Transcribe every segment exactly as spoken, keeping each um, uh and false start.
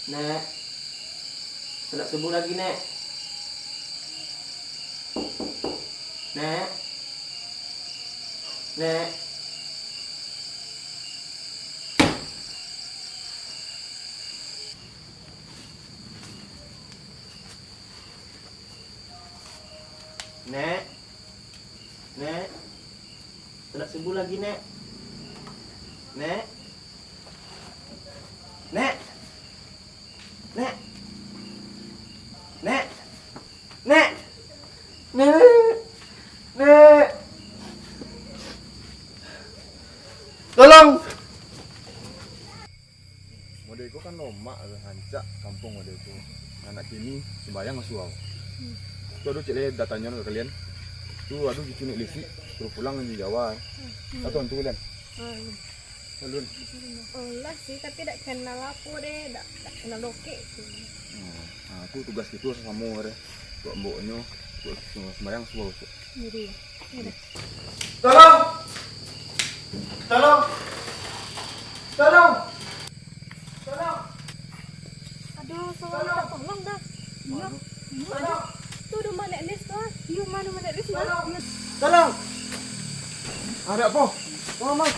Nek, salat subuh lagi, Nek. Nek. Nek. Nek. Nek. Salat subuh lagi, Nek. Nek. Nek. Nek. Nek. Nek. Nek. Nek. Tolong. Model ko kan lomak, rancak kampuang model ko. Anak kini sumbayang asuah. Tu ado cek leh datanyo ka kalian. Tu ado gitu nek lisik, suruh pulang di Jawa. Atau antu kalian? Alun. Alah sih, tapi dak kenal apo deh, dak, dak kenal dokek sih. Hmm. Nah, tu tugas kito samo-samo deh. Buat mboknyo, buat sumbayang asuah. Jadi, ya dah. Tolong! Tolong! Tolong! Tolong! Aduh, tolong, minta tolong dah. Iya. Iya, aduh. Tuh, udah Mak Lis tuh. Iya, mana Mak Lis, Mak? Tolong! Tolong! Ada apa? Tolong, Mang.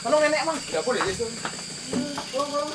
Tolong nenek, Mang. Ada apa, Lis? Tolong, tolong.